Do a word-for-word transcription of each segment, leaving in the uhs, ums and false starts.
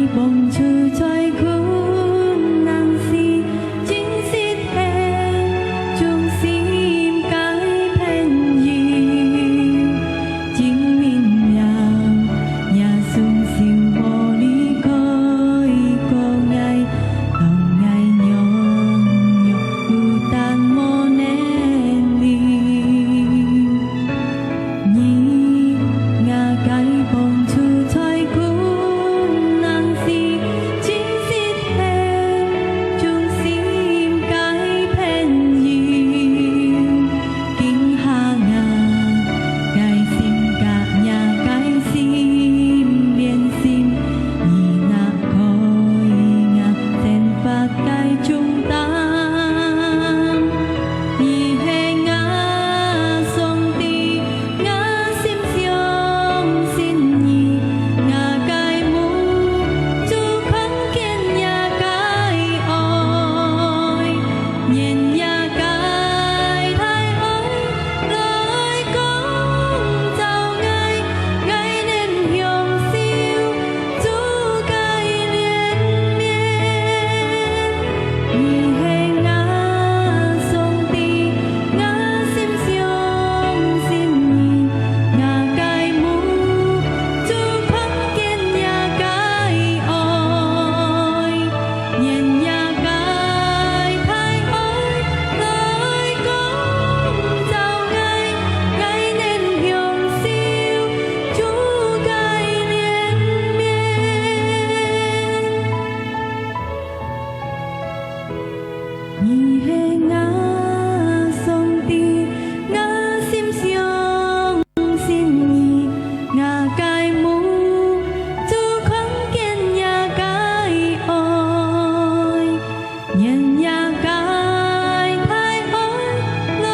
幫助在困難時，真實係忠心个朋友。證明了耶穌就無離開過𠊎，當𠊎軟弱孤單無能力。 你，𠊎个幫助在困難時，真實係忠心个朋友。今下𠊎个心佮𠊎个心連心，你拿開𠊎生活个重擔。 你係𠊎上帝，𠊎心相信你，𠊎个目就看見若个愛，願若个大愛來光照𠊎，𠊎能享受 主个憐憫。你係𠊎上帝，𠊎心相信你，𠊎个目就看見若个愛，願若个大愛來光照𠊎，𠊎能享受 主个憐憫。你係𠊎上帝，𠊎心相信你，𠊎个目就看見若个愛。 願若个大愛來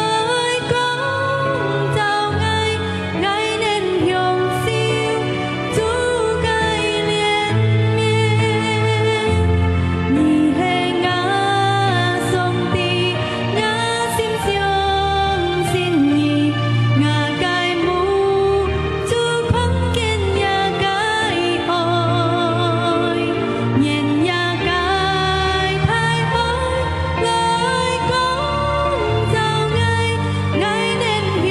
光照𠊎，𠊎能享受主个憐憫。你係𠊎上帝，𠊎心相信你，𠊎个目 就看見若个愛，願若个大愛來光照𠊎，𠊎能享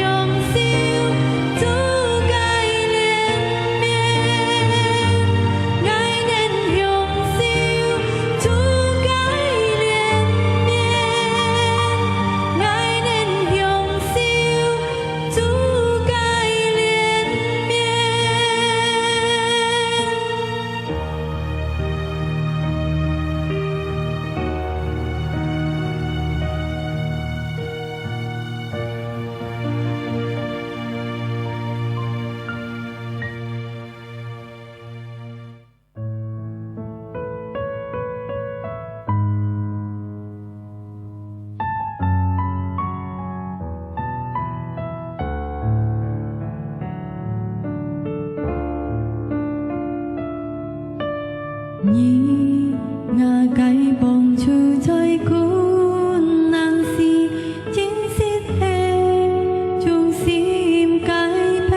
受主个憐憫，𠊎能享受主个憐憫，𠊎能享受 主个怜悯。你，𠊎个幫助在困難時， 真實係忠心个朋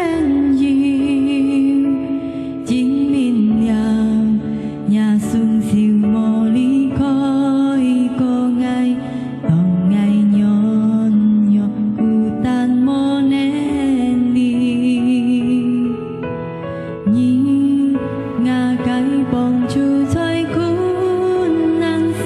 友，證明了耶穌就無離開過𠊎，當𠊎軟弱孤單無能力。你，𠊎个幫助在困難時，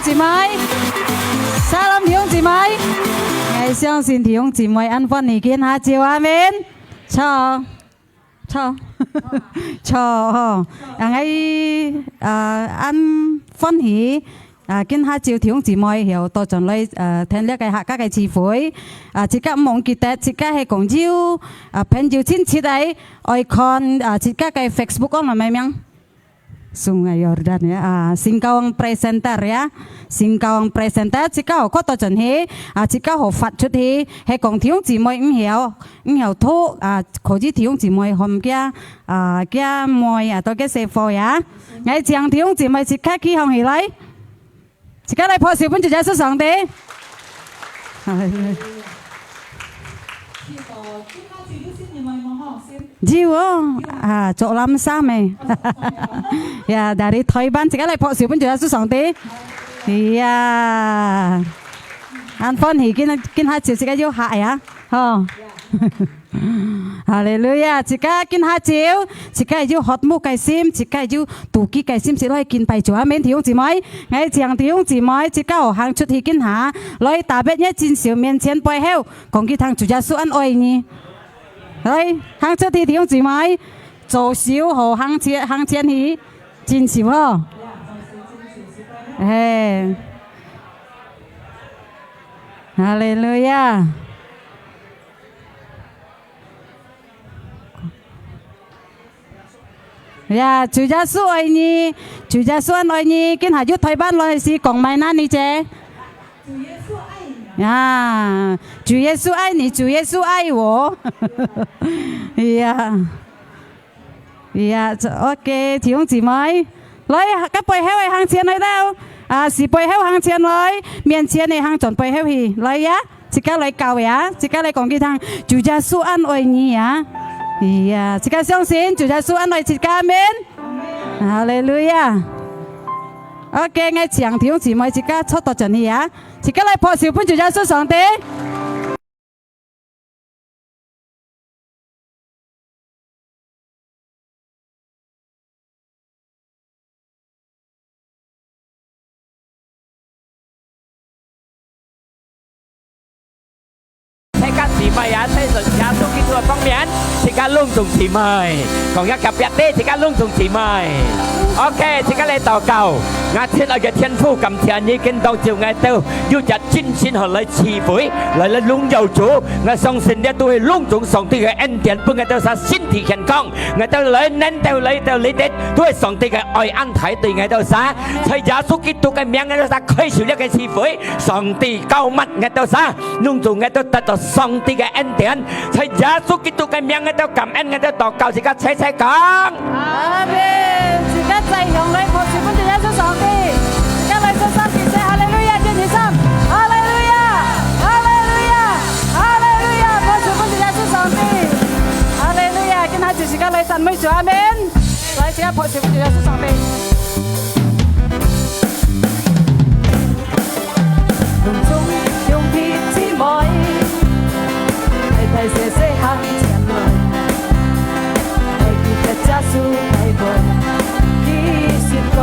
姊妹，Shalom弟兄姊妹，𠊎相信弟兄姊妹恁歡喜今下晝，阿門。著，著，著吼，啊，𠊎，呃，恁歡喜，啊，今下晝弟兄姊妹有倒轉來，呃，聽這个客家个聚會，啊，自家毋好記得，自家係講有，啊，朋友親戚个，愛看，啊，自家个Facebook安到麼个名？ Sungai Yordan ya, ah, Singkawang Presenter ya. Singkawang Presenter，自家好過到轉去，啊，自家好發出去，係講弟兄姊妹毋曉，毋曉讀，啊，可以弟兄姊妹喊佢，啊，佢妹啊，到佢細伙呀。𠊎請弟兄姊妹自家企䟘起來，自家來拍手分主耶穌上帝。哈利路亞。 有哦，啊，著藍衫个。呀，dari台灣，自家來拍手分主耶穌上帝。呀，恁歡喜，今，今下晝自家有客呀，吼。哈利路亞，自家今下晝，自家有渴慕个心，自家有肚飢个心，自來敬拜主。阿門，弟兄姊妹。𠊎請弟兄姊妹，自家好行出去今下，來，特別也正手面前背後， 講佢聽主耶穌恁愛你。來，行出去，弟兄姊妹，左手好行前，行前去，正手吼。嘿。哈利路亞。 呀，主耶穌愛你，主耶穌恁愛你，今下有台灣來係講麼个呢，姐？主耶穌愛你。呀，主耶穌愛你，主耶穌愛我。呀，呀，這，OK，弟兄姊妹，來，該背後个行前來到，啊，係背後行前來，面前个行轉背後去，來呀。 自家來教呀，自家來講佢聽，主耶穌恁愛你呀。哎呀，自家相信主耶穌恁愛自家，阿門。哈利路亞。OK，𠊎請弟兄姊妹自家坐到轉去呀，自家來拍手分主耶穌上帝。 大家姊妹啊，在耶穌基督个方面，自家攏總姊妹。講一隔壁个，自家攏總姊妹。OK，自家來禱告。𠊎親愛个天父，感謝你今當晝𠊎兜有隻真心好來聚會，來，來榮耀主。𠊎相信這都係攏總上帝个恩典，分𠊎兜儕身體健康。 𠊎兜來，能兜來到這兜，都係上帝个愛恁大對𠊎兜儕。在耶穌基督个名，𠊎兜儕開始這个聚會，上帝膏抹𠊎兜儕，攏總𠊎兜得到上帝个恩典。在耶穌基督个名，𠊎兜感恩，𠊎兜禱告，自家齊齊講。阿門。自家再用來拍手分主耶穌上帝，自家來說三次，哈利路亞，天天上，哈利路亞，哈利路亞。 哈利路亞，拍手分主耶穌上帝。哈利路亞，今下晝自家來讚美主，阿門。來，自家拍手分主耶穌上帝。攏總兄弟姊妹，大大細細行前來，愛記得耶穌愛問，繼續講。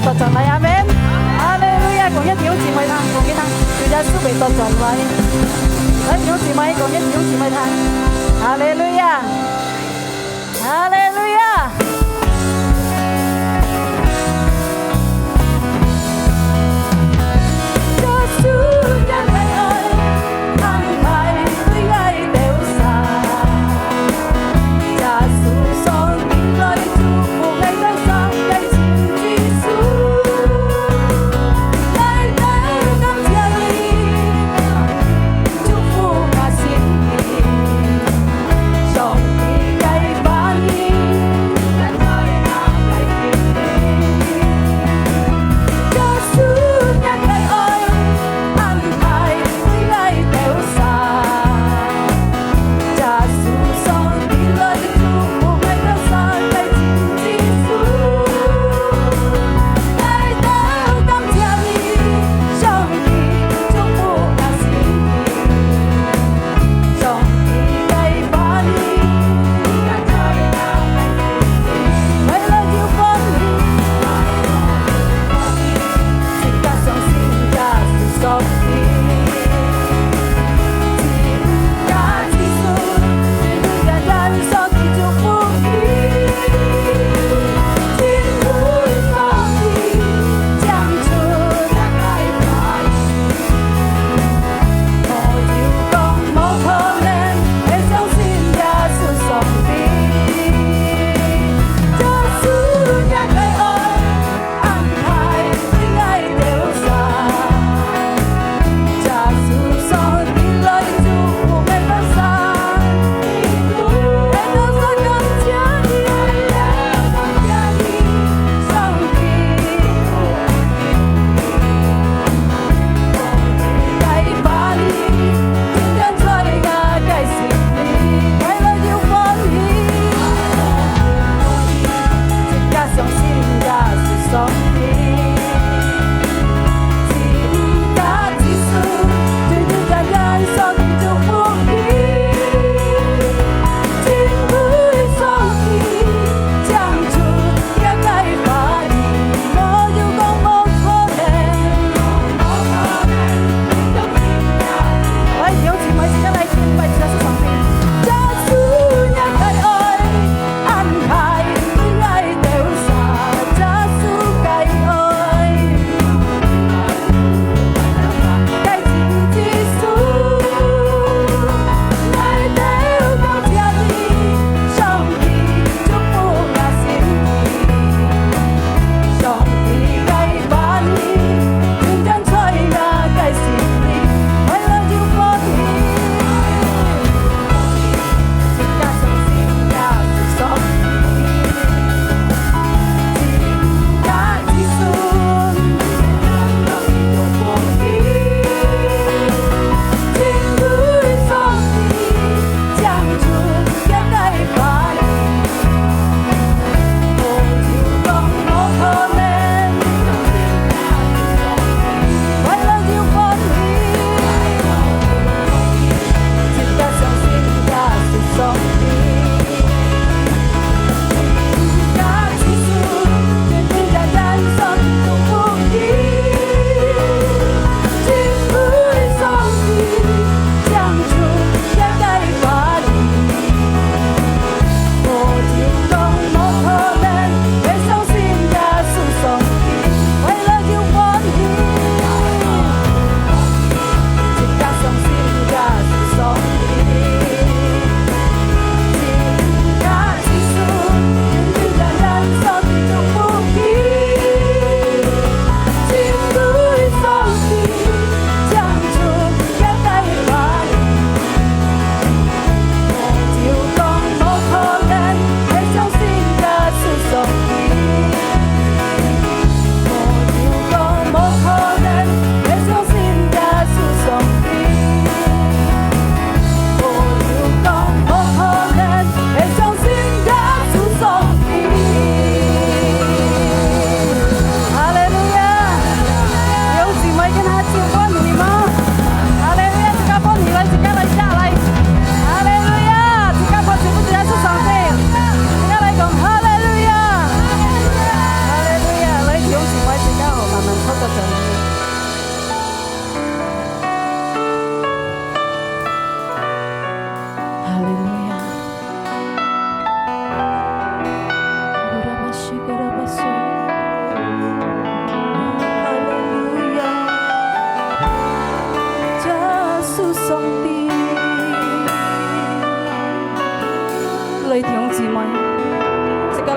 倒轉來，阿門。哈利路亞！講一條姊妹聽，講一聽，主耶穌會倒轉來。來，弟兄姊妹，講一條姊妹聽。哈利路亞！哈利路亞！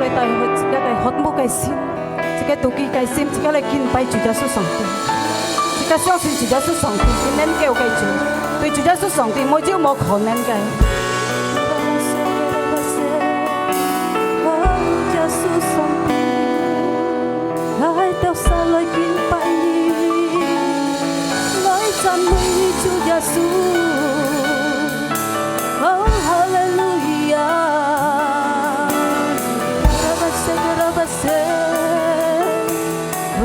來帶回自家个渴慕个心，自家肚飢个心，自家來敬拜主耶穌上帝，自家相信主耶穌上帝，佢能救个主，對主耶穌上帝無就無可能个。主耶穌上帝，𠊎兜儕來敬拜你，來讚美你，主耶穌。 哦，哈利路亞！卡拉巴塞，卡拉巴塞。哦，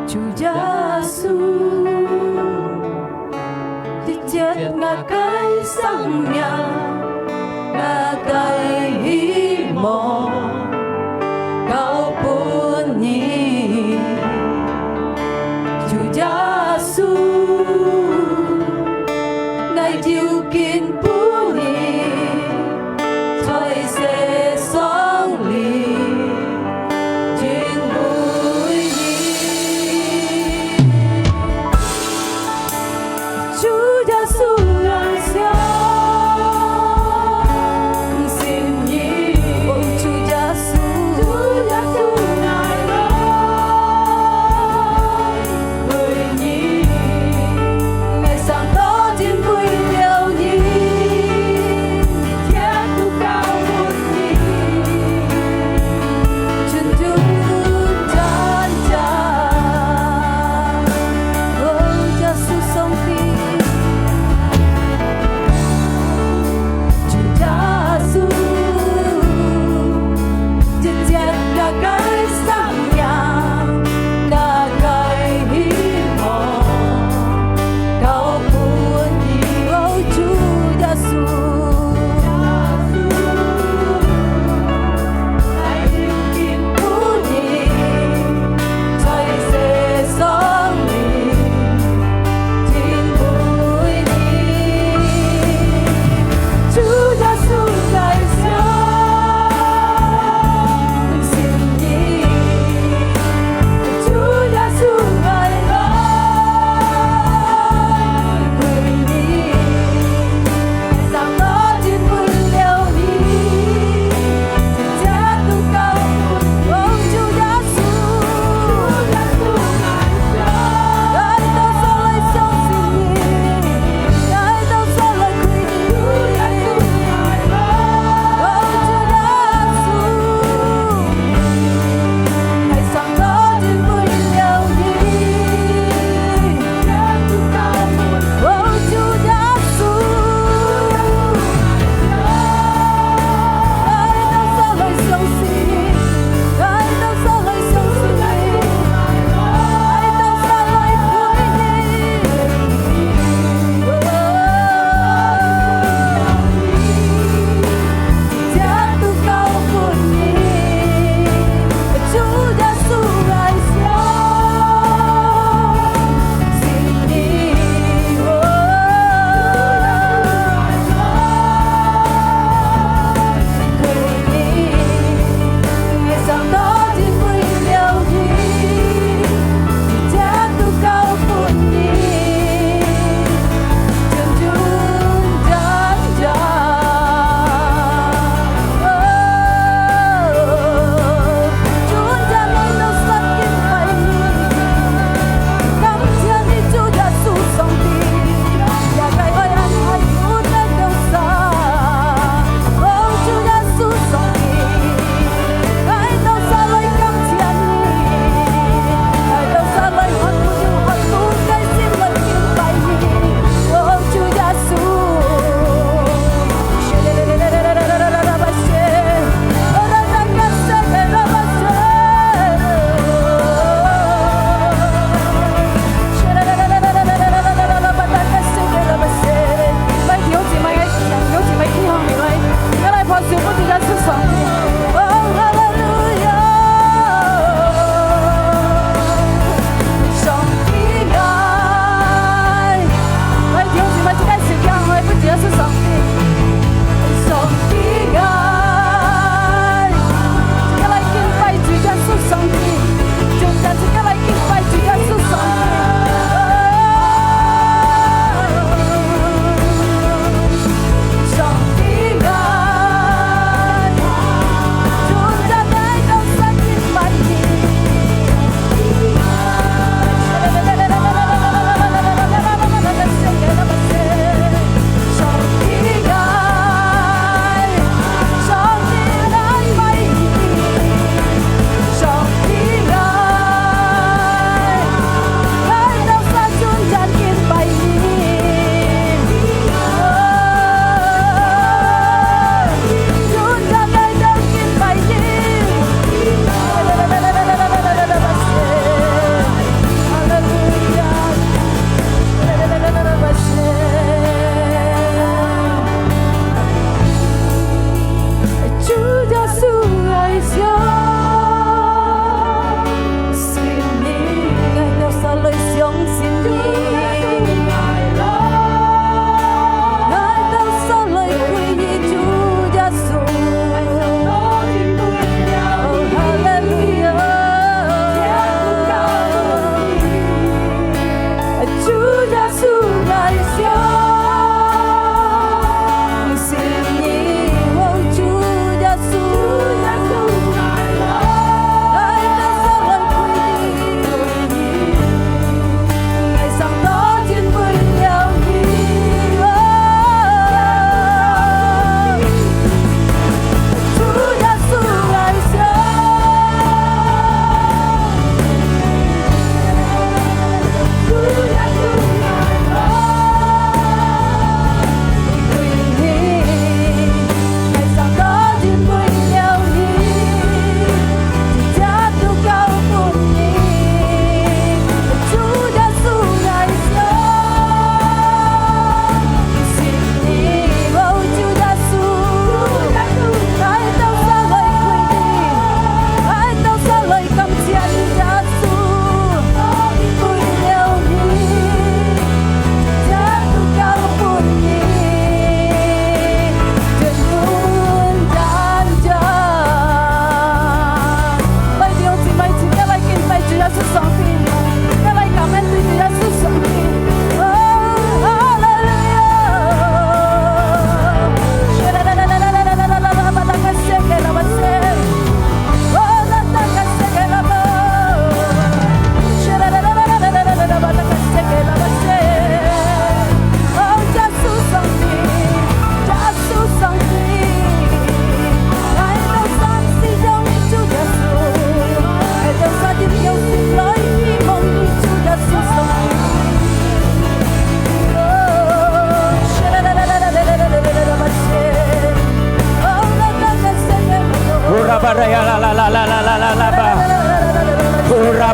主耶穌，你接𠊎个生命，𠊎个希望。 交分你，主耶穌，𠊎就敬拜你，在世上裡敬拜你。 主耶穌，𠊎相信你。哦，主耶穌，主耶穌，𠊎來歸你，𠊎生到真歸了你。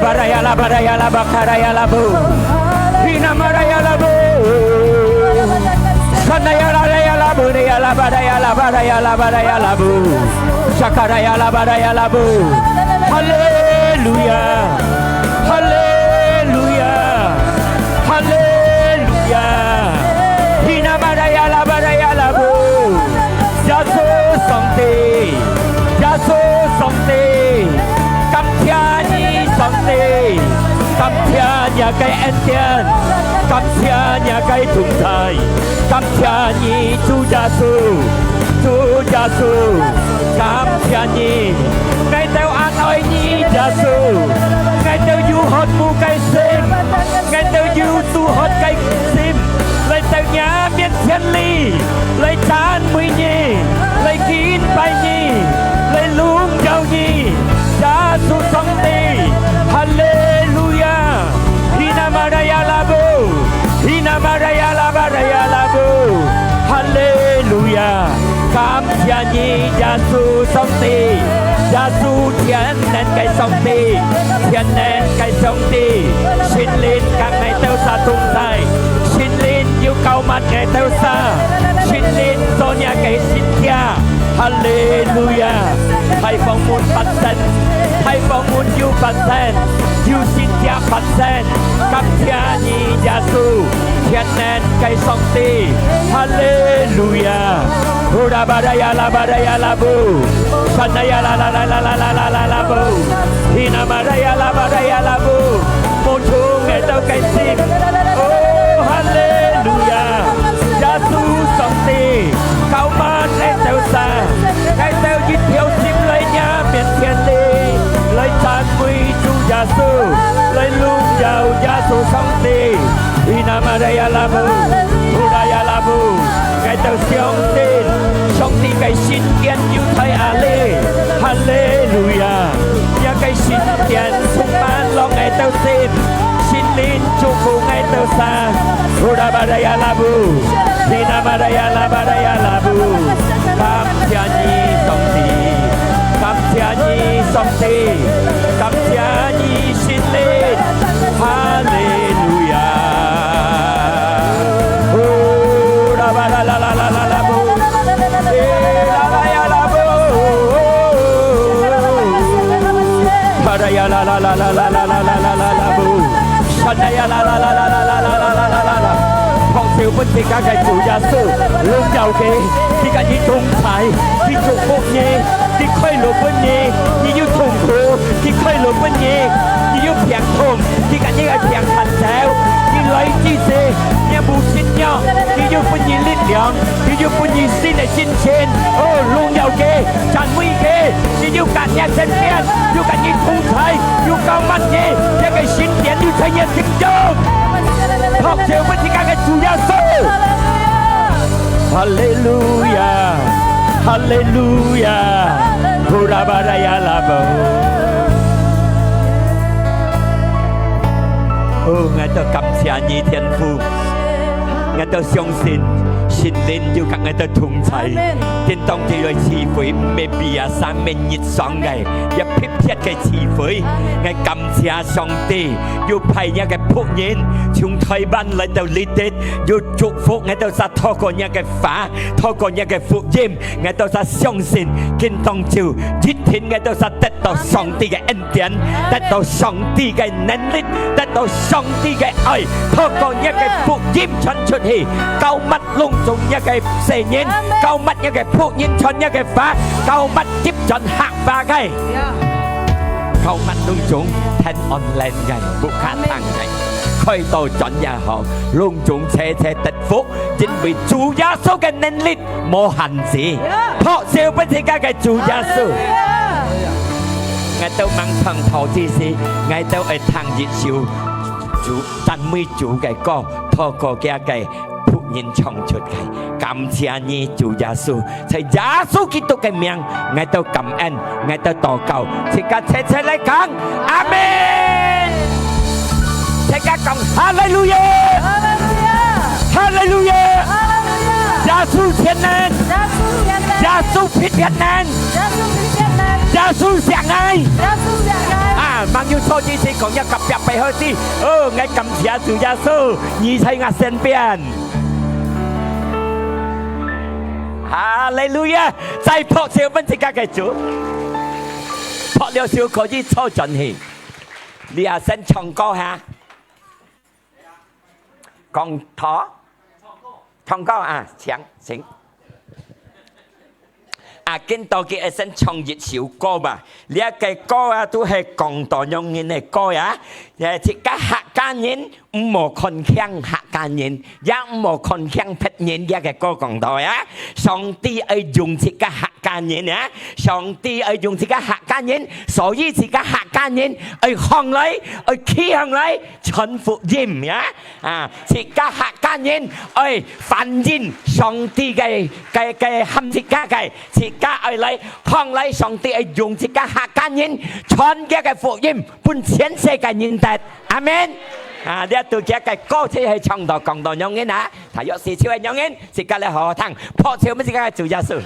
Barayala, barayala, bakarayala, bu. Hina marayala, bu. Sanayala, rayala, bu, rayala, barayala, barayala, barayala, bu. Shakarayala, barayala, bu. Haleluya. Haleluya. Haleluya. Hina marayala, barayala, bu. 耶穌上帝，耶穌上帝，感謝你，上帝，感謝你个恩典，感謝你个同在，感謝你，主耶穌，主耶穌，感謝你，𠊎兜恁愛你，耶穌，𠊎兜有渴慕个心，𠊎兜有肚渴个心，來到你面前哩。 來讚美你，來敬拜你，來榮耀你，耶穌上帝，哈利路亞！Hina marayala bu，hina marayala barayala bu，哈利路亞！感謝你，耶穌上帝，耶穌全能个上帝，全能个上帝，聖靈佮𠊎兜儕同在，聖靈有膏抹𠊎兜儕。 聖靈做若个神蹟，哈利路亞！大風門發生，大風門又發生，有神蹟發生。感謝你，耶穌，全能个上帝，哈利路亞！Hura barayala barayala bu，sanayala la la la la la la la la bu，hina marayala barayala bu。 滿足𠊎兜个心。哦，哈利路亞！耶穌上帝，膏抹𠊎兜儕，𠊎兜一條心來若面前哩，來讚美主耶穌，來榮耀耶穌上帝。Hina marayala bu，hurayala bu。 𠊎兜相信，上帝个神殿有在這哩。哈利路亞！若个神殿充滿落𠊎兜心，聖靈祝福𠊎兜儕。Hura barayala bu，hina marayala barayala bu。感謝你，上帝，感謝你，上帝，感謝你，聖靈。哈利路亞！ 拍手分自家个主耶穌，榮耀佢，佢佮你同在，佢祝福你。 佢開路分你，佢有痛苦，佢開路分你，佢有病痛，佢佮你个病趕走，佢來之時，你無信仰，佢有分你力量，佢有分你新个精神。哦，榮耀佢，讚美佢，佢有佮你身邊，有佮你同在，有膏抹你，這个神殿有在你心中。拍手分自家个主耶穌。哈利路亞！ 哈利路亞！Hura barayala bu。哦，𠊎兜感謝你，天父。𠊎兜相信聖靈有佮𠊎兜同在。阿門。今當晝來聚會，毋係biasa，毋係日常个，也特別个聚會。阿門。𠊎感謝上帝，有派若个僕人從台灣來到這地，有祝福𠊎兜儕透過若个話，透過若个福音， 𠊎兜儕相信，今當晝一定𠊎兜儕得到上帝个恩典，得到上帝个能力，得到上帝个愛，透過若个福音傳出去，膏抹攏總若个細人，膏抹若个僕人傳若个話，膏抹接轉客話个，膏抹攏總聽online个，屋下聽个，開刀轉也好，攏總齊齊得福，因為主耶穌个能力 無限制。拍手分自家个主耶穌。𠊎兜吂唱道之時，𠊎兜愛聽一首主，讚美主个歌，透過厥个僕人唱出个。感謝你，主耶穌，在耶穌基督个名，𠊎兜感恩，𠊎兜禱告，自家齊齊來講，阿門。 大家講哈利路亞！哈利路亞！哈利路亞！哈利路亞！耶穌全能！耶穌全能！耶穌特別能！耶穌特別能！耶穌惜𠊎！耶穌惜𠊎！阿吂有手舉起，講一下隔壁个好弟，哦，𠊎感謝主耶穌，你在𠊎身邊。哈利路亞！再拍手分自家个主，拍了手可以坐轉去。你也先唱歌哈？講道？唱歌啊，請，請。 啊，今到佢愛先唱一首歌吧。這个歌啊，都係講到仰般个歌呀。誒，自家客家人，毋好看輕客家人，也毋好看輕別人，這个歌講到呀。上帝愛用自家客家人呀，上帝愛用自家客家人，所以自家客家人愛䟘來，愛企䟘來，傳福音呀。 啊，自家客家人愛反映上帝个，个，个喊自家个，自家愛來，䟘來上帝愛用自家客家人傳佢个福音分全世界人得。阿門。啊，這度佢个歌詞係唱到講到仰般啊，大約係就係仰般，自家來好好聽，拍手分自家个主耶穌。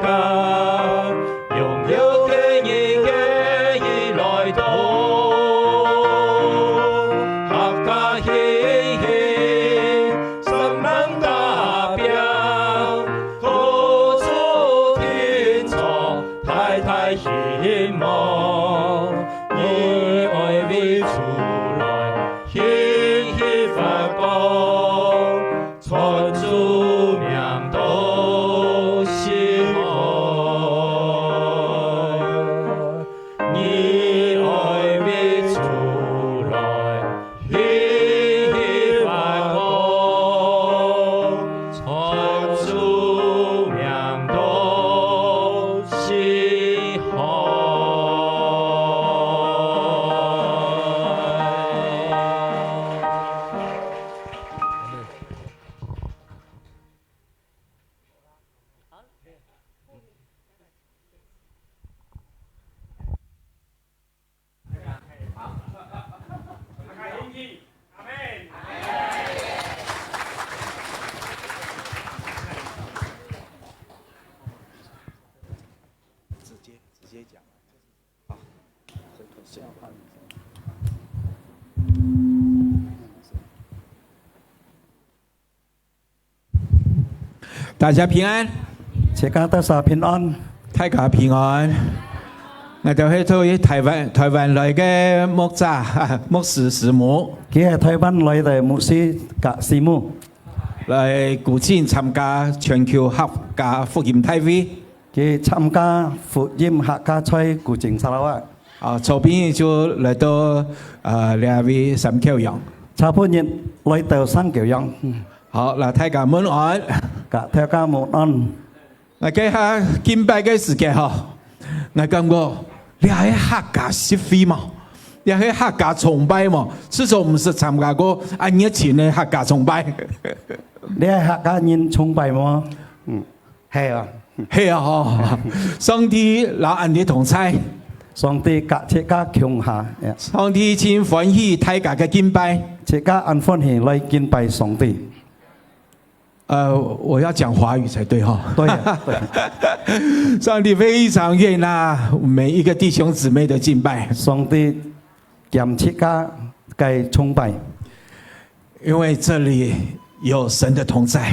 家，榮耀个日个已來到，客家興起，心能打拚，高處定著大大希望，你愛為族內興起發光。 傳主名到四海，你愛為族內興起發光，傳主名到四海。 直接直接讲。 大家平安。自家大家平安。大家平安。𠊎兜係對台灣，台灣來个牧者，啊，牧師師母。佢係台灣來个牧師佮師母。來古晉參加全球客家福音大會。 佢參加福音客家在古晉砂拉越。啊，昨晡就來到，呃，這位三角洋。昨晡日來到三角洋。嗯。好，那大家問安。佮大家問安。𠊎這下敬拜个時間吼，𠊎感覺這係客家集會無？這係客家崇拜無？自從毋識參加過恁熱情个客家崇拜。這係客家人崇拜無？嗯。 係啊。係啊，吼。上帝摎𠊎兜同在。上帝佮自家共下，呀。上帝真歡喜大家个敬拜。自家恁歡喜來敬拜上帝。呃，我要講華語才對哈。對啊，對啊。上帝非常悅納每一個弟兄姊妹的敬拜。上帝 兼自家个崇拜。因為這裡有神的同在。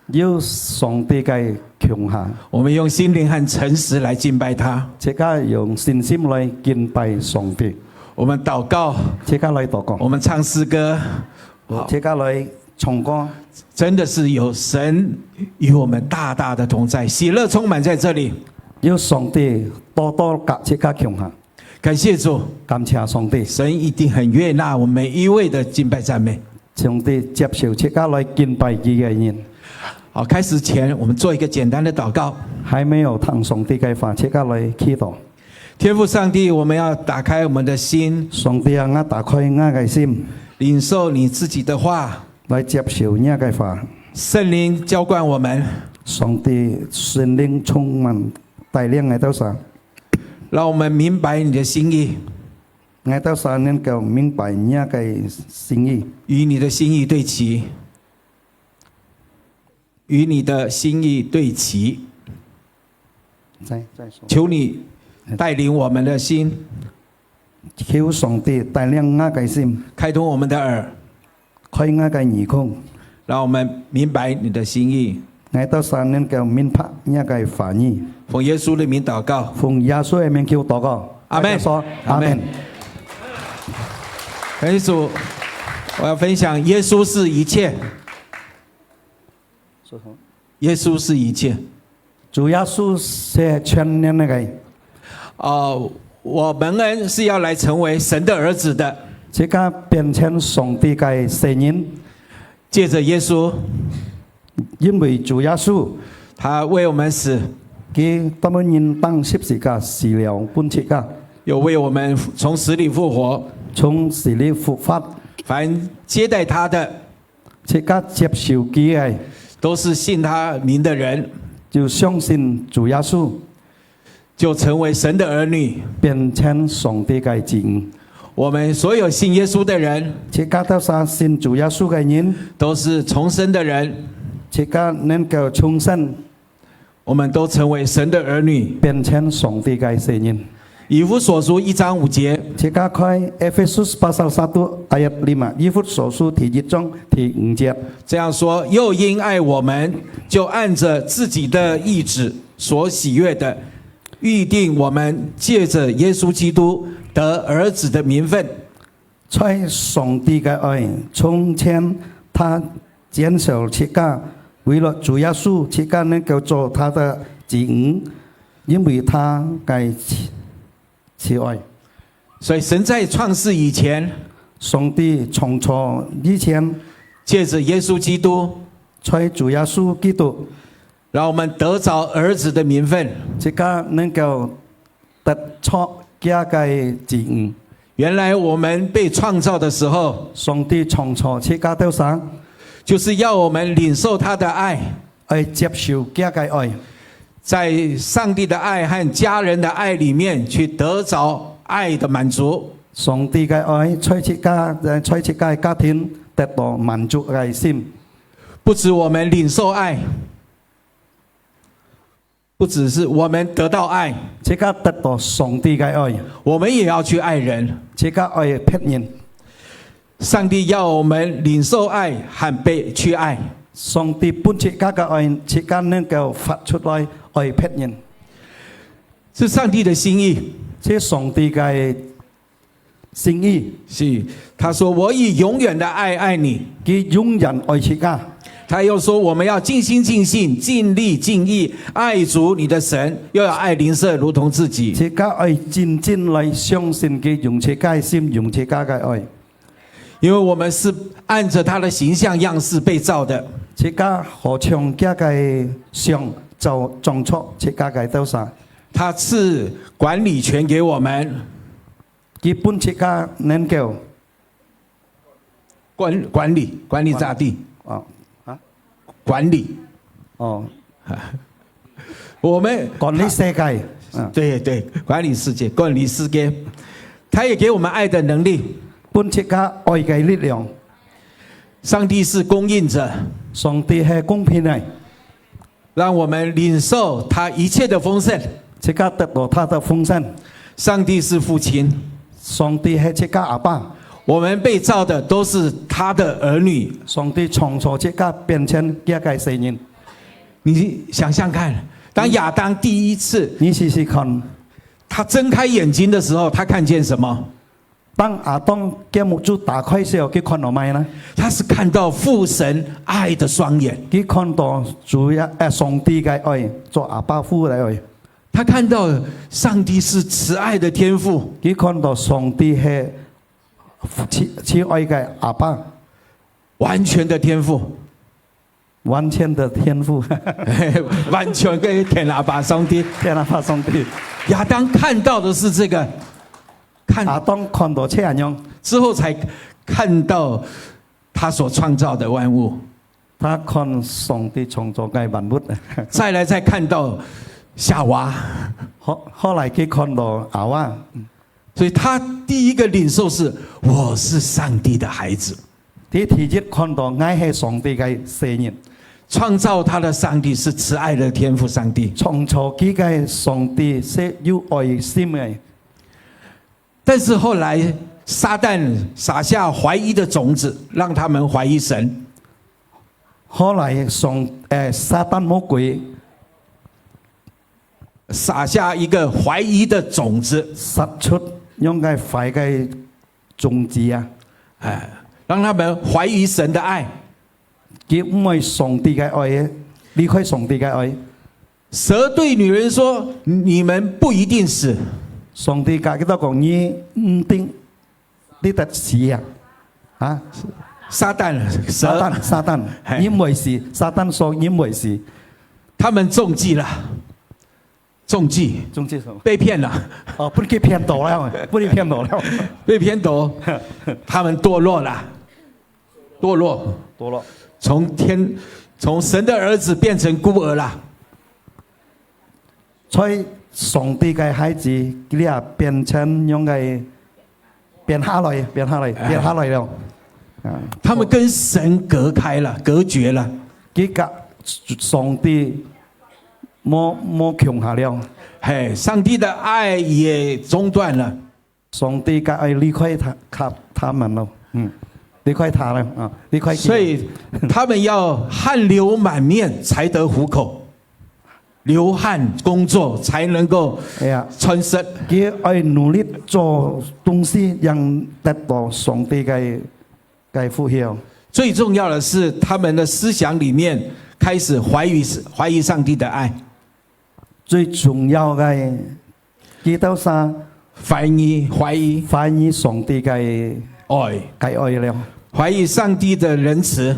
有上帝个共下。我們用心靈和誠實來敬拜他。自家用信心來敬拜上帝。我們禱告。自家來禱告。我們唱詩歌。好。自家來唱歌。真的是有神與我們大大的同在，喜樂充滿在這裡。有上帝多多佮自家共下。 感謝主。感謝上帝。神一定很悅納我們每一位的敬拜讚美。上帝接受自家來敬拜佢个人。好，開始前，我們做一個簡單的禱告。還沒有聽上帝个話，自家來祈禱。天父上帝，我們要打開我們的心。上帝啊，𠊎打開𠊎个心。領受你自己的話。來接受你个話。聖靈澆灌我們。上帝聖靈充滿帶領𠊎兜儕。 讓我們明白你的心意。𠊎兜儕能夠明白你个心意。與你的心意對齊。與你的心意對齊。再，再說。求你帶領我們的心。求上帝帶領𠊎个心。開通我們的耳。 開𠊎个耳空。讓我們明白你的心意。𠊎兜儕能夠明白你个話語。奉耶穌的名禱告。奉耶穌个名求禱告。阿們。大家說，阿們。阿們。感謝主，我要分享耶穌是一切。說什麼？耶穌是一切。主耶穌是全能个。哦，我蒙恩是要來成為神的兒子的。自家變成上帝个細人。 藉著耶穌，因為主耶穌，他為我們死，佢專門人釘十字架死了分自家，又為我們從死裡復活。從死裡復活。凡接待他的，自家接受佢个，都是信他名的人，就相信主耶穌。 就成為神的兒女。變成上帝个子女。我們所有信耶穌的人，自家兜儕信主耶穌个人，都是重生的人。自家能夠重生。我们都成为神的儿女。变成上帝个細人。以弗所书一章五节，自家开 Efesus pasal satu ayat lima，以弗所书第一章第五节。这样说：又因爱我们，就按着自己的意志所喜悦的，预定我们借着耶稣基督得儿子的名分。在上帝个爱，从前他拣选自家，为了主耶稣，自家能够做他的子女，因为他个慈爱。所以神在创世以前，上帝创造以前，借着耶稣基督，在主耶稣基督，让我们得着儿子的名分。自家能够得着家个子女。原来我们被创造的时候，上帝创造自家个时，就是要我们领受他的爱，爱接受家个爱，在上帝的爱和家人的爱里面去得着爱的满足。上帝个爱在自家，在自家个家庭得到满足个心。不止我们领受爱，不只是我们得到爱，自家得到上帝个爱，我们也要去爱人。自家爱别人。上帝要我们领受爱和被去爱。上帝分自家个爱，自家能够发出来爱别人。是上帝的心意。这上帝个心意。是，他说：“我以永远的爱爱你。”佢永远爱自家。他又说：“我们要尽心尽性、尽力尽意爱主你的神，又要爱邻舍如同自己。”自家爱真正来相信佢，用自家个心，用自家个爱。因为我们是按着他的形象样式被造的。自家好像家个像造，创造自家个多少。他赐管理权给我们。基本自家能够管管理管理大地，哦啊管理哦，我们管理世界，嗯，对对，管理世界，管理世界。他也给我们爱的能力。分自家爱个力量。上帝是供应者，上帝系公平个，让我们领受他一切的丰盛。自家得到他个丰盛。上帝是父亲，上帝系自家阿爸，我们被造的都是他的儿女。上帝创造自家变成佢个世人。你想想看，当亚当第一次你试试看，他睁开眼睛的时候，他看见什么？当亚当个目珠打开时候，佢看到咩呢？他是看到父神爱的双眼。佢看到主耶，呃，上帝个爱，做阿爸父个爱。他看到上帝是慈爱的天父，佢看到上帝系慈，慈爱个阿爸，完全的天父，完全的天父，完全个天阿爸上帝。天阿爸上帝。亚当看到的是这个，看亚当看到这样，之后才看到他所创造的万物，他看上帝创造个万物。再来再看到夏娃。后后来佢看到夏娃，所以他第一个领受是：“我是上帝的孩子。”第第一看到，𠊎系上帝个世人。创造他的上帝是慈爱的天父上帝。创造佢个上帝是有爱心个。但是后来撒旦撒下怀疑的种子，让他们怀疑神。后来上，呃，撒旦魔鬼撒下一个怀疑的种子，撒出用个坏个种子啊，哎，让他们怀疑神的爱。佢毋爱上帝个爱，离开上帝个爱。蛇对女人说：“你们不一定死。”上帝甲佢兜讲，你毋定，你得死啊！啊，撒旦，蛇，撒旦，撒旦，嘿你毋会死，撒旦说你毋会死。他们中计了，中计，中计什么？被骗了，哦，分佢骗到了，分佢骗到了。被骗走，他们堕落了，堕落，多了。从天，从神的儿子变成孤儿了。所以上帝个孩子，佢啊变成样个，变下来，变下来，变下来了。啊，他们跟神隔开了，隔绝了。佢甲上帝無，無共下了。嘿，上帝的爱也中断了。上帝个爱离开他，他，他们了，嗯，离开他了，啊，离开佢。所以他们要汗流满面才得糊口，流汗工作才能够哎呀，穿身。佢愛努力做东西，让得到上帝个，个呼召。最重要的是，他们的思想里面开始怀疑，怀疑上帝的爱。最重要个，佢兜儕怀疑，怀疑。怀疑上帝个，爱。个爱了。怀疑上帝的仁慈，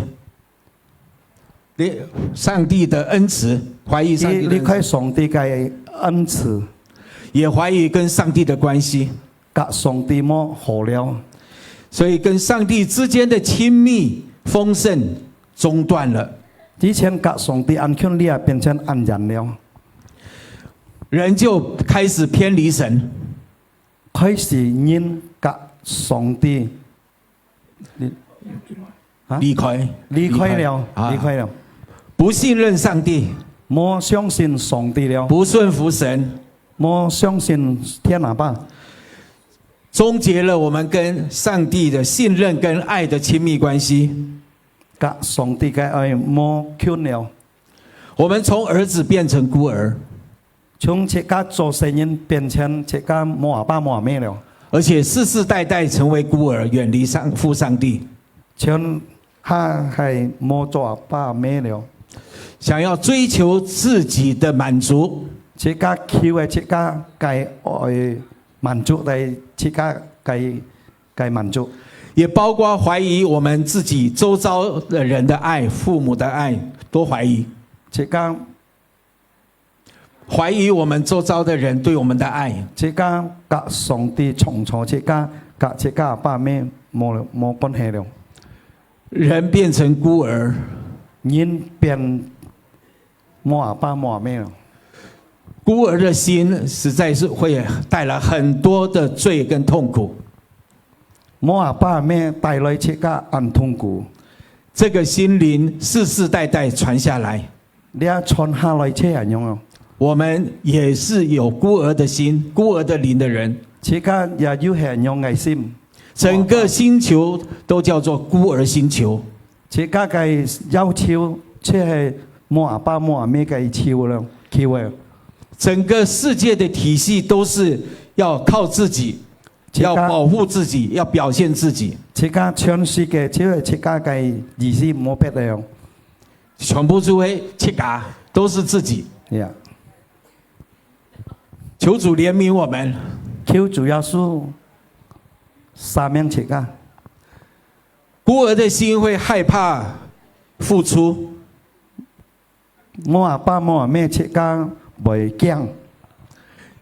你，上帝的恩慈，怀疑上帝的恩慈。佢离开上帝个恩慈。也怀疑跟上帝的关系。甲上帝無好了。所以跟上帝之间的亲密丰盛中断了。之前甲上帝恁近，這下變成恁遠了。人就开始偏离神。开始人甲上帝，啊？离开。离开了，离开。啊。离开了。不信任上帝。无相信上帝了。不顺服神。无相信天阿爸。终结了我们跟上帝的信任跟爱的亲密关系。甲上帝个爱无近了。我们从儿子变成孤儿。从自家做細人变成自家無阿爸無阿姆了。而且世世代代成为孤儿，远离上，父上帝。全下系無做阿爸阿姆了。想要追求自己的满足。自家求个自家个爱满足个自家个，个满足。也包括怀疑我们自己周遭的人的爱、父母的爱，都怀疑。自家 怀疑我们周遭的人对我们的爱。自家甲上帝创造自家，甲自家阿爸阿姆无，无关系了。人变成孤儿。人变无阿爸无阿姆了。孤儿的心实在是会带来很多的罪跟痛苦。 無阿爸阿姆帶來自家恁痛苦。這个心靈世世代代傳下來。這傳下來就恁樣哦。我們也是有孤兒的心、孤兒的靈的人。自家也有恁樣个心。整个星球都叫做孤兒星球。自家个要求就係無阿爸無阿姆个求了，求个。整个世界的體系都是要靠自己， 自家，要保護自己，要表現自己。自家全世界只有自家个意思，無別个哦。全部就係自家，都是自己。Yeah。求主憐憫我們。求主耶穌赦免自家。孤兒的心會害怕付出。 無阿爸無阿姆自家會驚。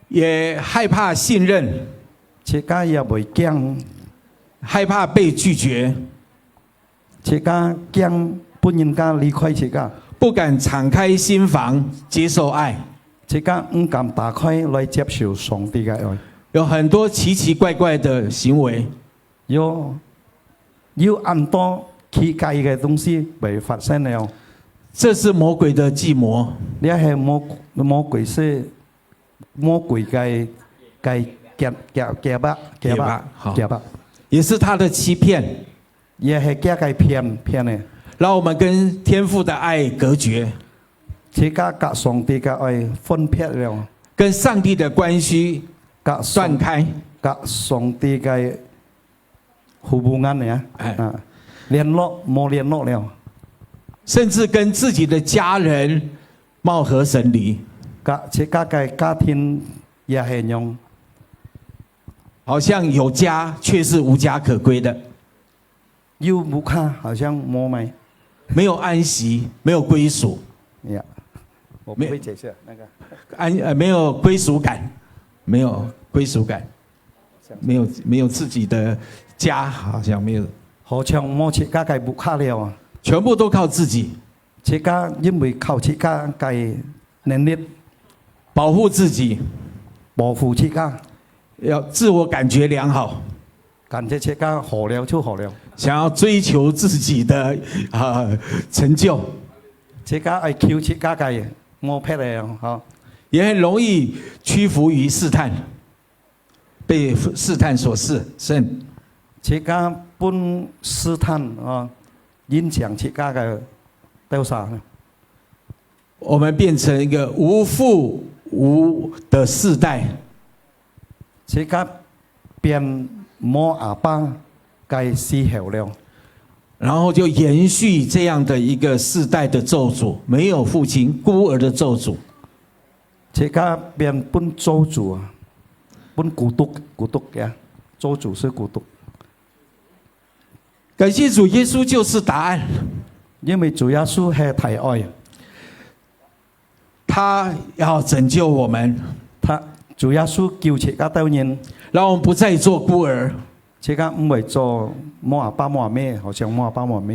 也害怕信任。自家也會驚。害怕被拒絕。自家驚分人家離開自家。不敢敞開心房接受愛。自家毋敢打開來接受上帝个愛。有很多奇奇怪怪的行為。 有，有恁多奇怪个東西會發生了。這是魔鬼的計謀。這係魔，魔鬼係，魔鬼个，个計，計，計劃，計劃，計劃，好。計劃。也是他的欺騙。也係佢个騙，騙个。讓我們跟天父的愛隔絕。自家甲上帝个愛分別了。跟上帝的關係甲上，斷開。甲上帝个 互無眼了，哎。啊，聯絡，無聯絡了。甚至跟自己的家人貌合神離。甲自家个家庭也係樣。好像有家，卻是無家可歸的。有屋下，好像無咩。沒有安息，沒有歸屬。Yeah，我不會解釋那個。安，呃，沒有歸屬感，沒有歸屬感。 沒有，沒有自己的家，好像沒有。好像無自家个屋下了啊。全部都靠自己。自家因為靠自家个能力。保護自己。保護自家。要自我感覺良好。感覺自家好了就好了。想要追求自己的，呃，成就。自家愛求自家个無別个吼，也很容易屈服於試探，被試探所試，是。自家分試探啊，影響自家个兜儕。我們變成一個無父無的世代。自家變無阿爸个時候了。然後就延續這樣的一個世代的咒詛，沒有父親，孤兒的咒詛。自家變分咒詛啊，分孤獨，孤獨呀，咒詛是孤獨。感謝主，耶穌就是答案。因為主耶穌係大愛。他要拯救我們。他，主耶穌救自家兜人。讓我們不再做孤兒。自家毋會做無阿爸無阿姆，好像無阿爸無阿姆。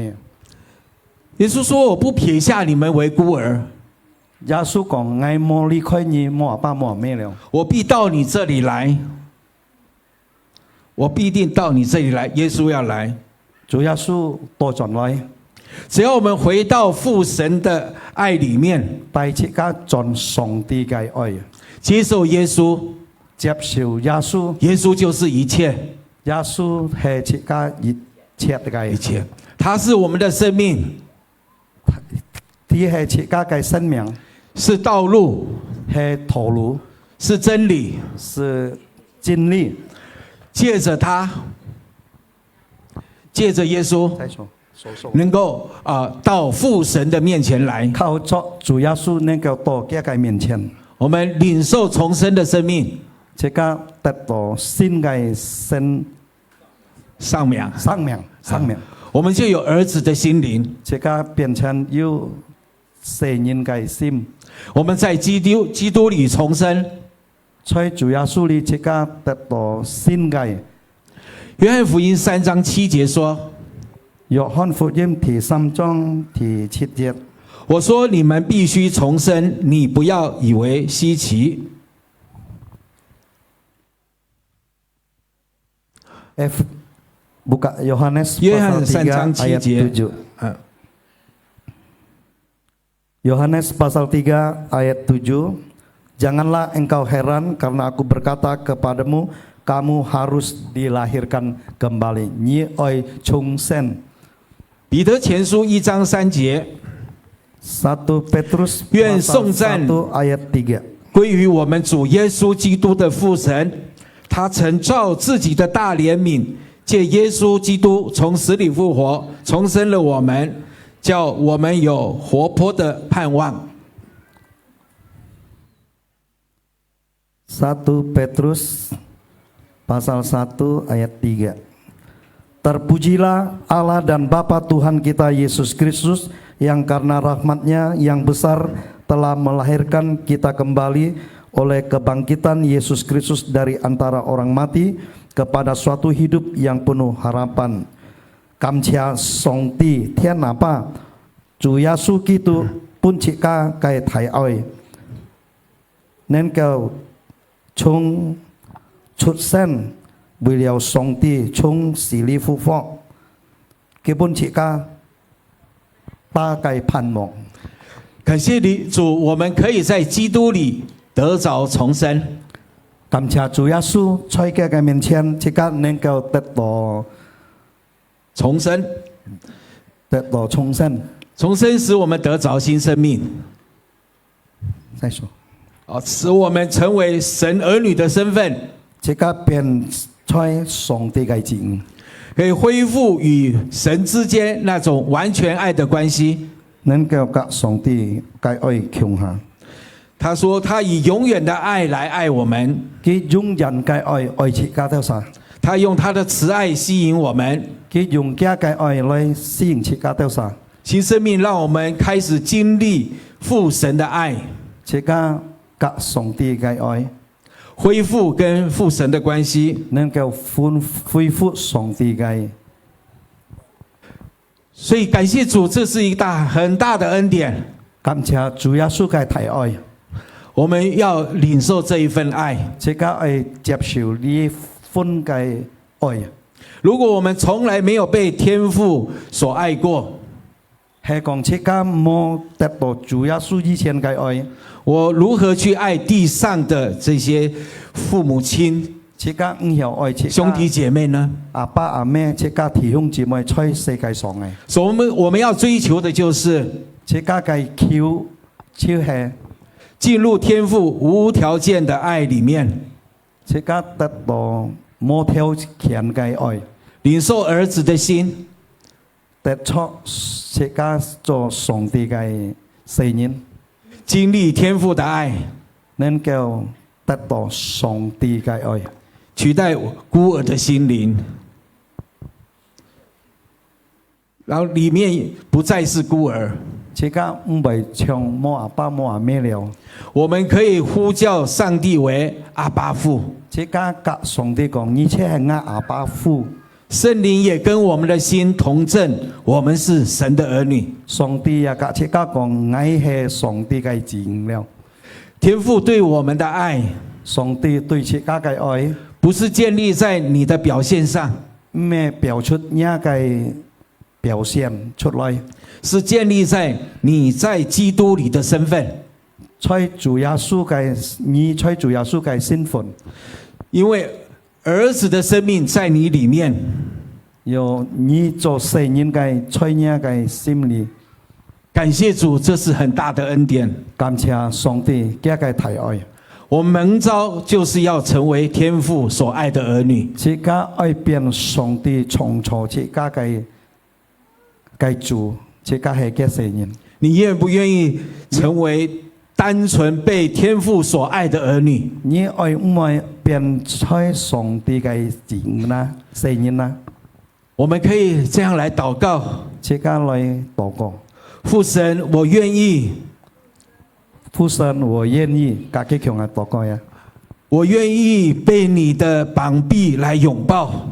耶穌說：「我不撇下你們為孤兒。」耶穌講：「𠊎無離開你無阿爸無阿姆了。」「我必到你這裡來。」「我必定到你這裡來。」耶穌要來。主耶穌倒轉來。只要我們回到父神的愛裡面，帶自家轉上帝个愛。接受耶穌。接受耶穌。耶穌就是一切。耶穌係自家一切个。一切。他是我們的生命。 佢係自家个生命。是道路。係道路。是真理。是真理。藉著他，藉著耶穌，再說，說，說。能夠，啊，到父神的面前來。靠著主耶穌能夠到佢个面前。我們領受重生的生命。自家得到新个生 生命。生命，生命。我們就有兒子的心靈。自家變成有細人个心。我們在基督，基督裡重生。在主耶穌裡自家得到新个。約翰福音三章七節說，約翰福音第三章第七節。我說你們必須重生，你不要以為稀奇。 F, buka Yohanes 约翰 pasal 三章七节。tiga ayat tujuh. 嗯。Yohanes pasal tiga ayat tujuh, "Janganlah engkau heran karena aku berkata kepadamu, kamu harus dilahirkan kembali." Nyi oi chungsen. 彼得前书一章三节。Satu Petrus 愿颂赞 pasal satu ayat tiga. 归于我们主耶稣基督的父神，他曾照自己的大怜悯，借耶稣基督从死里复活，重生了我们，叫我们有活泼的盼望。 Satu Petrus pasal satu ayat tiga. Terpujilah Allah dan Bapa Tuhan kita Yesus Kristus, yang karena rahmat-Nya yang besar telah melahirkan kita kembali oleh kebangkitan Yesus Kristus dari antara orang mati kepada suatu hidup yang penuh harapan. 感謝上帝，天阿爸，主耶穌基督分自家个大愛。 能夠從出生，為了上帝從死裡復活，佢分自家打開盼望。感謝你，主，我們可以在基督裡得著重生。感謝主耶穌，在佢个面前，自家能夠得到 重生。得到重生。重生使我們得著新生命。再說。哦，使我們成為神兒女的身份。自家變在上帝个子女。可以恢復與神之間那種完全愛的關係。能夠佮上帝个愛共下。 他說他以永遠的愛來愛我們。佢永遠个愛愛自家兜儕。他用他的慈愛吸引我們。佢用佢个愛來吸引自家兜儕。新生命讓我們開始經歷父神的愛。自家佮上帝个愛。恢復跟父神的關係。能夠恢，恢復上帝个 所以感謝主，這是一大，很大的恩典。感謝主耶穌个大愛。我們要領受這一份愛。自家愛接受這份个愛。如果我們從來沒有被天父所愛過，係講自家無得到主耶穌以前个愛，我如何去愛地上的這些父母親、自家毋曉愛自家兄弟姐妹呢？阿爸阿姆、自家弟兄姊妹在世界上个。所以我們，我們要追求的就是自家个求，就係進入天父無條件的愛裡面，自家得到無條件个愛，領受兒子的心，得著自家做上帝个細人，經歷天父的愛，能夠得到上帝个愛，取代孤兒的心靈，然後裡面不再是孤兒。自家毋會像無阿爸無阿姆了。我們可以呼叫上帝為阿爸父。自家甲上帝講：「你就係𠊎阿爸父。」聖靈也跟我們的心同證，我們是神的兒女。上帝也甲自家講：「𠊎係上帝个子女了。」天父對我們的愛，上帝對自家个愛，不是建立在你的表現上，毋係表出若个表現出來，是建立在你在基督裡的身份。在主耶穌个，你在主耶穌个身份，因為兒子的生命在你裡面。有你做細人个在若个心裡。感謝主，這是很大的恩典。感謝上帝，佢个大愛。我們蒙召就是要成為天父所愛的兒女。自家愛變上帝創造自家个，个主，自家係个細人。你願不願意成為單純被天父所愛的兒女？你愛毋愛變在上帝个子女呢？細人呢？我們可以這樣來禱告。自家來禱告。父神，我願意。父神，我願意。甲佢共下禱告呀。我願意被你的膀臂來擁抱。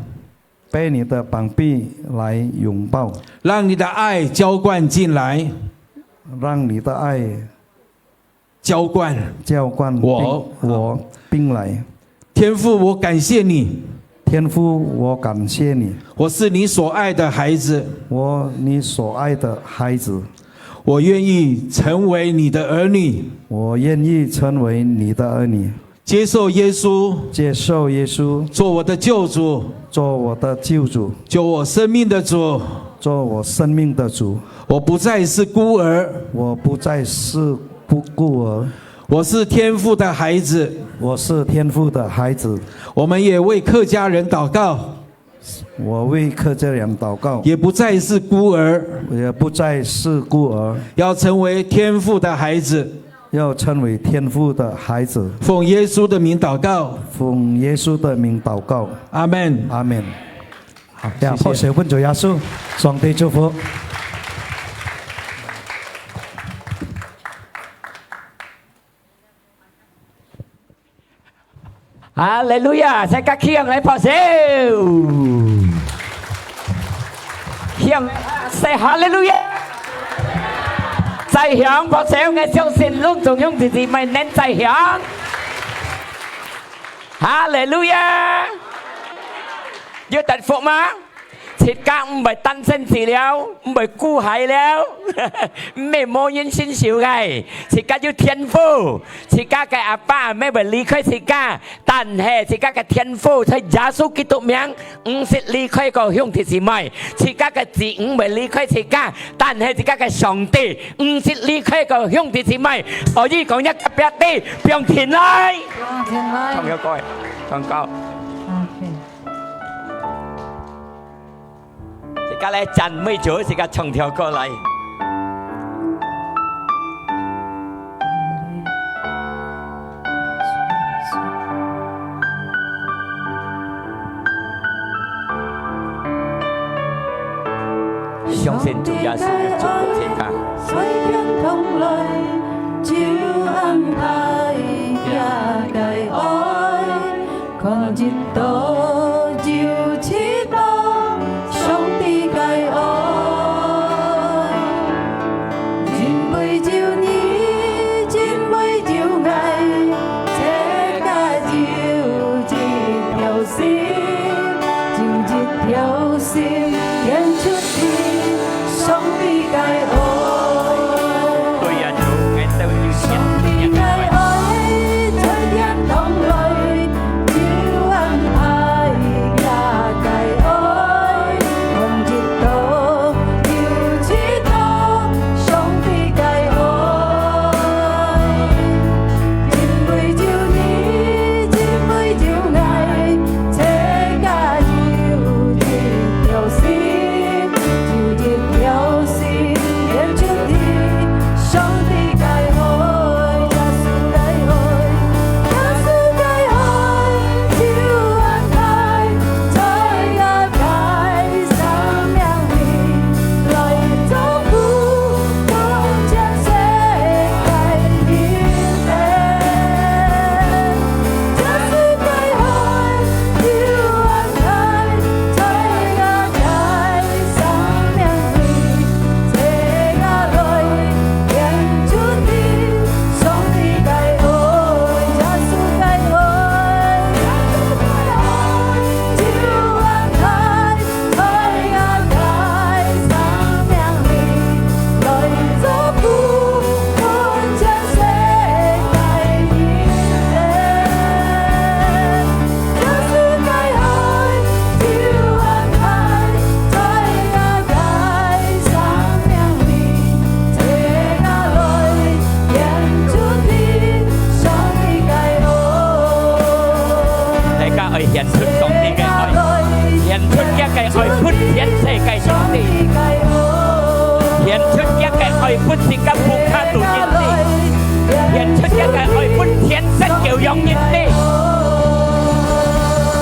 被你的膀臂來擁抱。讓你的愛澆灌進來。讓你的愛澆灌澆灌我。並，我並來。天父，我感謝你。天父，我感謝你。我是你所愛的孩子。我你所愛的孩子。我願意成為你的兒女。我願意成為你的兒女。接受耶穌。接受耶穌。做我的救主。做我的救主。做我生命的主。做我生命的主。我不再是孤兒。我不再是孤，孤兒。我是天父的孩子。我是天父的孩子。我們也為客家人禱告。我為客家人禱告。也不再是孤兒。也不再是孤兒。要成為天父的孩子。要成為天父的孩子。奉耶穌的名禱告。奉耶穌的名禱告。阿們。阿們。好，呀，謝謝。拍手分主耶穌，上帝祝福。 哈利路亞！大家響來拍手，響，say哈利路亞！再響拍手，𠊎相信攏總兄弟姊妹能再響。哈利路亞！有得福嗎？ 自家毋會單身死了，毋會孤孩了，毋係無人伸手个，自家有天父，自家个阿爸阿姆會離開自家，但係自家个天父在耶穌基督名，毋識離開个兄弟姊妹，自家个子女會離開自家，但係自家个上帝毋識離開个兄弟姊妹，所以講一個別地，放天來。放天來。唱條歌，唱歌。OK。 自家來讚美主，自家唱條歌來。相信主耶穌有祝福自家。 看日頭又一落，上帝个愛，因為有你，因為有𠊎，自家有一條心，有一條心，顯出你上帝个愛。顯出上帝个愛，顯出佢个愛分全世界人知，顯出佢个愛分自家屋下肚人知，顯出佢个愛分全世界人知。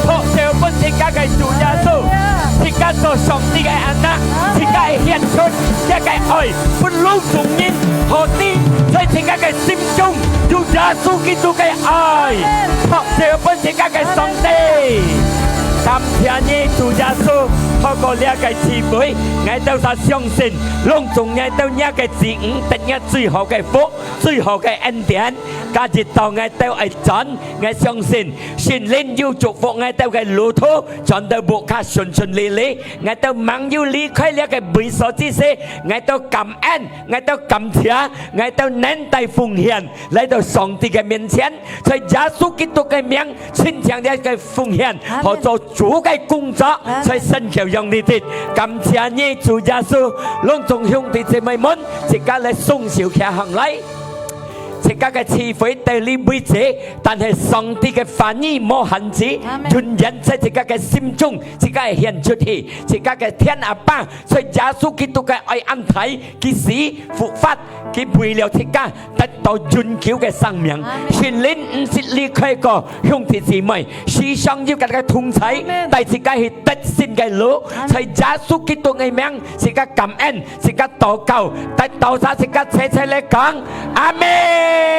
托手分自家个主耶穌，自家做上帝个anak，自家顯出佢个愛分攏總人好知，在自家个心中有耶穌基督个愛。托手分自家个上帝。感謝你，主耶穌，透過這个聚會，𠊎兜儕相信，攏總𠊎兜若个子女得若最好个福，最好个恩典。今日到𠊎兜愛轉，𠊎相信聖靈有祝福𠊎兜个路途，轉到屋下順順利利。𠊎兜吂有離開這个位所之時，𠊎兜感恩，𠊎兜感謝，𠊎兜能帶奉獻來到上帝个面前，在耶穌基督个名，親像這个奉獻，阿門。好做主个工作，阿門。在身上用你的。感謝你，主耶穌，攏總兄弟姊妹們，自家來雙手擎䟘來。自家个聚會到這為止，但係上帝个話語無限制，阿門。永遠在自家个心中，自家个獻出去，自家个天阿爸，在耶穌基督个愛恁大，佢死復活，佢為了自家得到永久个生命。阿門。聖靈毋識離開過兄弟姊妹，時常有佢个同在，阿門。帶自家去得勝个路，阿門。在耶穌基督个名，自家感恩，自家禱告，得到儕自家齊齊來講，阿門。